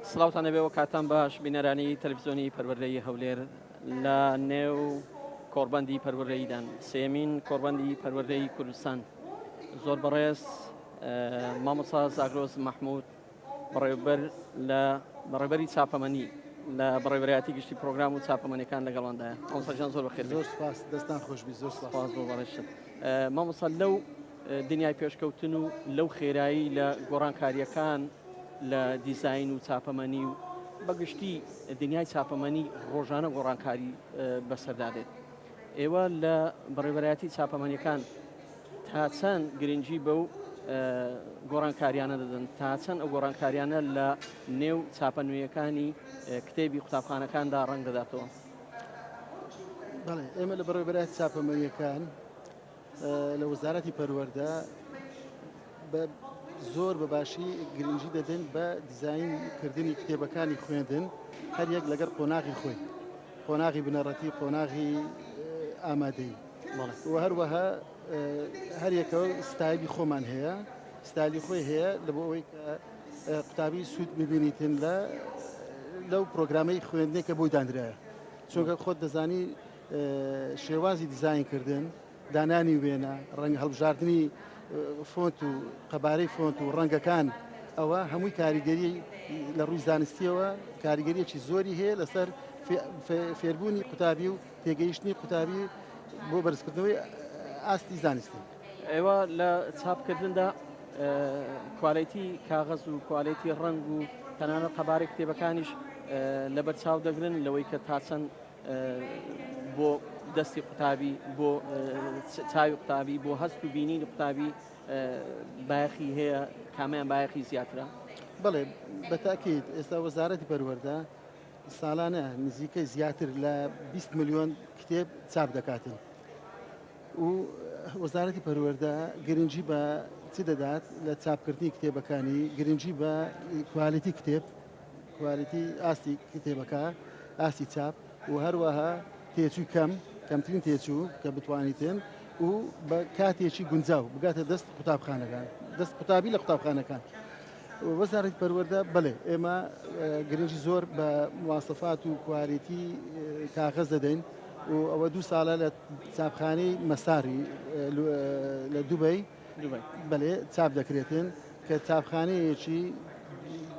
سڵاوتان لەبێ و کاتان باش بینەرانی تەلەفزیۆنی پەروەردەی هەولێر لە نێو کۆڕبەندی پەروەردەییدان سێمین کۆڕبەندی پەروەردەی کوردستان زۆر بەڕێز مامۆستا زاگرۆس مەحمود بەڕێوبەر لە بەڕێبەری چاپەمەنی لە بەڕێوەبەرایەتی گشتی پرۆگرام و چاپەمەنیەکان لەگەڵاندایە مامۆستا گیان زۆر بەخێر زۆر سپاس دەستان خۆشبی زۆر سپاس بۆ بەڕێزت مامۆستا لەو دنیای پێشکەوتن و لەو خێرایی لە گۆڕانکاریەکان لە دیزین و چاپەمەنی و بەگشتی دنیای چاپەمەنی ڕۆژانە گۆڕانکاری بەسەردا دێت ئێوە لە بەڕێوەبەرایەتی چاپەمەنیەکان تا چەند گرنگی بەو گۆڕانکاریانە دەدەن تا چەند ئەو گۆڕانکاریانە لە نێو چاپە نوێیەکانی کتێبی قوتابخانەکاندا ڕەنگ دەداتەوە؟ بەڵێ ئێمە لە بەڕێوەبەرایەتی چاپەمەنیەکان لە وەزارەتی پەروەردە بە زۆر بە باشی گرنگی دەدەن بە دیزین کردنی کتێبەکانی خوێندن هەر یەک لەگەر قۆناغی خۆی قۆناغی بنەڕەتی قۆناغی ئامادەی و هەروەها هەریەکە ستایلی خۆمان هەیە ستایلی خۆی هەیە لە بۆ ئەوەی کە قوتابی سوود ببینیتن لە لەو پرۆگرامەی خوێندنێک کە بۆی دانرایە چونکە خۆت دەزانی شێوازی دیزاین کردن دانانی وێنە، ڕەنگ هەڵبژاردنی فۆنت و قەبارەی فۆنت و ڕەنگەکان ئەوە هەمووی کاریگەری لە ڕووی زانستیەوە کاریگەریەکی زۆری هەیە لەسەر فێربوونی قوتابی و تێگەیشتنی قوتابی بۆ بەرزکردنەوەی ئاستی زانستی. ئێوە لە چاپکردندا کوالێتی کاغەز و کوالێتی ڕەنگ و تەنانەت قەبارەی کتێبەکانیش لەبەرچاو دەگرن لەوەی کە تا چەند بۆ دەستی قوتابی بۆ چاوی قوتابی بۆ هەست و بینینی قوتابی بایەخی هەیە کامیان بایەخی زیاترە؟ بەڵێ بەتاکیت ئێستا وەزارەتی پەروەردە ساڵانە نزیکەی زیاتر لە 20 ملیۆن کتێب چاپ دەکاتن و وەزارەتی پەروەردە گرنگی بە چ دەدات لە چاپکردنی کتێبەکانی گرنگی بە کوالیتی کتێب کوالیتی ئاستی کتێبەکە، ئاستی چاپ و هەروەها تێچووی کەم، کەمترین تێچوو کە بتوانیتن و بە کاتێکی گونجاو بگاتە دەست قوتابخانەکان، دەست قوتابی لە قوتابخانەکان. وەزارەتی پەروەردە بەڵێ ئێمە گرنگی زۆر بە مواسەفات و کوالیتی کاغەز دەدەین و ئەوە دوو ساڵە لە چاپخانەی مەساری لە دوبەی بەلێ چاپ دەکرێتن کە چاپخانەیەکی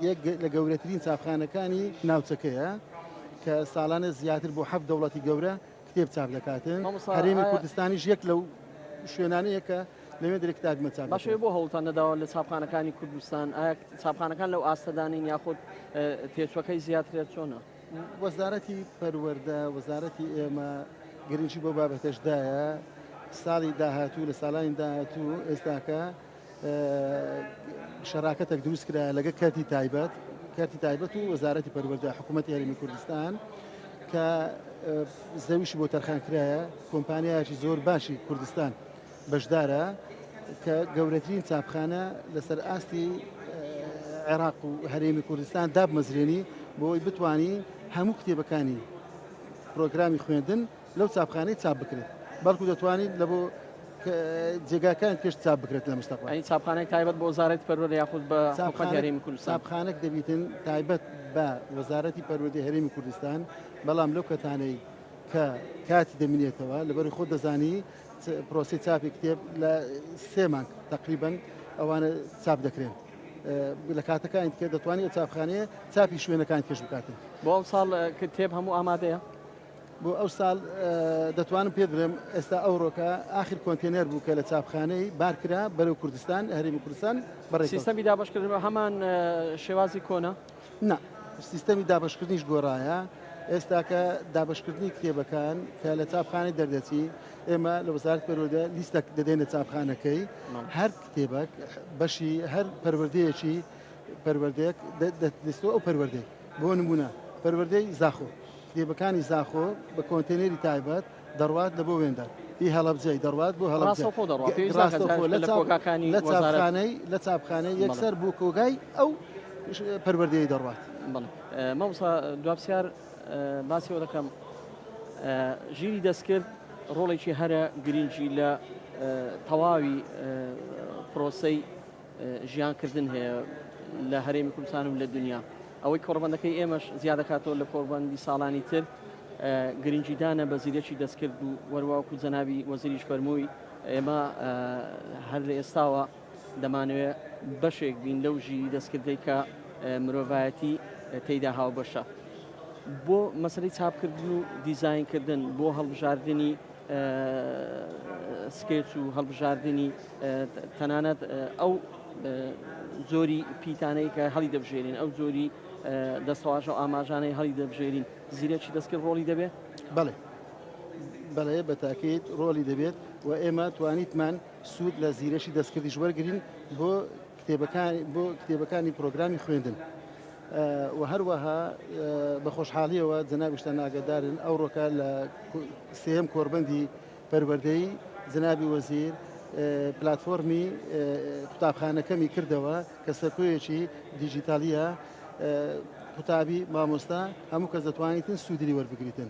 یەک لە گەورەترین چاپخانەکانی ناوچەکەیە کە ساڵانە زیاتر بۆ حەفت دەوڵەتی گەورە کتێب چاپ دەکاتن هەرێمی کوردستانیش یەک لەو شوێنانەیە کە لەوێ درێ کتابمە چاپ باشێ بۆ هەوڵتان نەداوە لە چاپخانەکانی کوردستان ئایا چاپخانەکان لەو ئاستەدانین یاخود تێچوەکەی زیاترێت چۆنە؟ وەزارەتی پەروەردە، وەزارەتی ئێمە گرنگی بۆ بابەتەش دایە، ساڵی داهاتوو لە ساڵانی داهاتوو ئێستاکە شەراکەتێک دروست کرا لەگە کەرتی تایبەت کەرتی تایبەت و وەزارەتی پەروەردە حکوومەتی هەرێمی کوردستان کە زەویشی بۆ تەرخان کرایە کۆمپانیایەکی زۆر باشی کوردستان بەشدارە کە گەورەترین چاپخانە لەسەر ئاستی عێراق و هەرێمی کوردستان دابمەزرێنی بۆی بتانی هەموو کتێبەکانی پرۆگرامی خوێندن لەو چاپخانەی چاپ بکرێت بەڵکو دەتوانیت لە بۆ جێگاکان پێش چاپ بکرێت لە مستەقبل ئەی چاپخانەی تایبەت بۆ وەزارەتی پەروەردە یاخود بە حکومەتی هەرێمی کوردستان چاپخانەک دەبیتن تایبەت بە وەزارەتی پەروەردەی هەرێمی کوردستان بەڵام لەو کەتانەی کە کاتی دەمینێتەوە لەبەری خۆت دەزانی پرۆسی چاپی کتێب لە سێ مانگ تقریبن ئەوانە چاپ دەکرێن لە کاتەکانی کە دەتوانانی ئەو چاپخانەیە چاپی شوێنەکان کێش بکاتن بۆ ئەو ساڵ کتێب هەموو ئامادەیە بۆ ئەو ساڵ دەتوانم پێ بڵێم ئێستا ئەوڕۆکە ئاخر کۆنتێنەر بوو کە لە چاپخانەی بارکرا بەرەو کوردستان هەرێمی کوردستان بەڕێ سیستەمی دابەشکردن هەمان شێوازی کۆنە نا سیستەمی دابەشکردنیش گۆڕایە ئێستاکە دابەشکردنی کتێبەکان کە لە چاپخانەی دەردەچی ئێمە لە وەزارەت پەروەردە لیستەک دەدەینە چاپخانەکەی هەر کتێبەک بەشی هەر پەروەردەیەکی پەروەردەیەک دەستەوە ئەو پەروەردەی بۆ نمونە پەروەردەی زاخۆ کتێبەکانی زاخۆ بە کۆنتێنەری تایبەت دەڕوات لە بۆ وێندە ئی هەڵەبجەی دەڕوات بۆ هەڵەبجە ڕاستەوخۆ دەڕوات پێویست ناکات ڕاستەوخۆ لە لە کۆگاکانی لە وەزارەت چاپخانەی لە چاپخانەی بەڵێ. یەکسەر بۆ کۆگای ئەو پەروەردەیەی دەڕوات. بەڵێ مامۆستا دوا پرسیار باسی ئەوە دەکەم ژیری دەستکرد ڕۆڵێکی هەرە گرنگی لە تەواوی پرۆسەی ژیانکردن هەیە لە هەرێمی کوردستان و لە دنیا. ئەوەی کۆڕبەندەکەی ئێمەش زیاد دەکاتەوە لە کۆڕبەندی ساڵانی تر گرنگیدانە بە زیرەکی دەستکرد و وەرواکو جەنابی وەزیریش فەرمووی ئێمە هەر لە ئێستاوە دەمانەوێت بەشێک بین لەو ژیری دەستکردەی کە مرۆڤایەتی تێیدا هاوبەشە. بۆ مەسەلەی چاپکردن و دیزاینکردن، بۆ هەڵبژاردنی سکێچ و هەڵبژاردنی تەنانەت ئەو جۆری پیتانەی کە هەڵی دەبژێرین، ئەو جۆری دەستەواژە و ئاماژانەی هەڵی دەبژێرین، زیرەکی دەستکرد ڕۆڵی دەبێت؟ بەڵێ بەڵێ بە تاکید ڕۆڵی دەبێت و ئێمە توانیتمان سوود لە زیرەکی دەستکردیش وەرگین بۆ کتێبەکانی بۆ کتێبەکانی پرۆگرامی خوێندن و هەروەها بە خۆشحاڵیەوە جەنابیشتان ئاگادارن ئەوڕۆکە لە سێیەم کۆربەندی پەروەردەی جەنابی وەزیر پلاتفۆرمی قوتابخانەکەمی کردەوە کە سەکۆیەکی دیجیتالیە قوتابی مامۆستا هەموو کەس دەتوانیتن سوودی وەربگریتن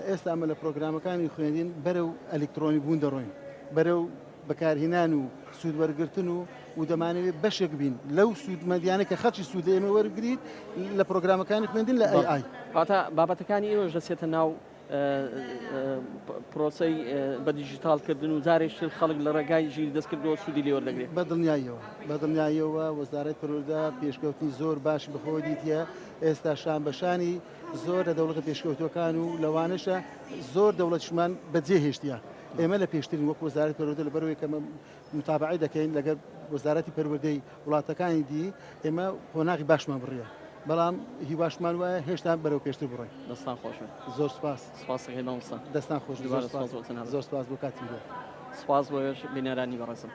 ئێستا ئەمە لە پرۆگرامەکانی خوێندین بەرەو ئەلیکترۆنی بوون دەڕۆین بەرەو بەکارهێنان و سوود وەرگرتن و و دەمانەوێت بەشێک بین لەو سوودمەندیانە کە خەڵکی سوود لە ئێمە وەرگریت لە پرۆگرامەکانی خوێندن لە AI. واتە بابەتەکانی ئێوەش دەچێتە ناو پرۆسەی بە دیجیتاڵ کردن و جارێکی تر خەڵک لە ڕێگای ژیری دەستکردەوە سوودی لێ وەردەگرێت. بە دڵنیاییەوە بە دڵنیاییەوە وەزارەت پەروەردە پێشکەوتنی زۆر باشی بەخۆوە دیتیە، ئێستا شان بە شانی زۆر لە دەوڵەتە پێشکەوتووەکان و لەوانەشە زۆر دەوڵەتیشمان بەجێ هێشتیە. ئێمە لە پێشترین وەک وەزارەتی پەروەردە لەبەرئەوەی کە متابعەی دەکەین لەگەر وەزارەتی پەروەردەی وڵاتەکانی دی ئێمە قۆناغی باشمان بڕیە بەڵام هیواشمان وایە هێشتا بەرەو پێشتر بڕۆین. دەستان خۆش بێت. زۆر سپاس. سپاس دەکەین مامۆستا. دەستان خۆش بێت. دووبارە سپاس بۆ جەنابت. زۆر سپاس بۆ کاتی بێ. سپاس بۆ ئێوەش بینەرانی بەڕێزم.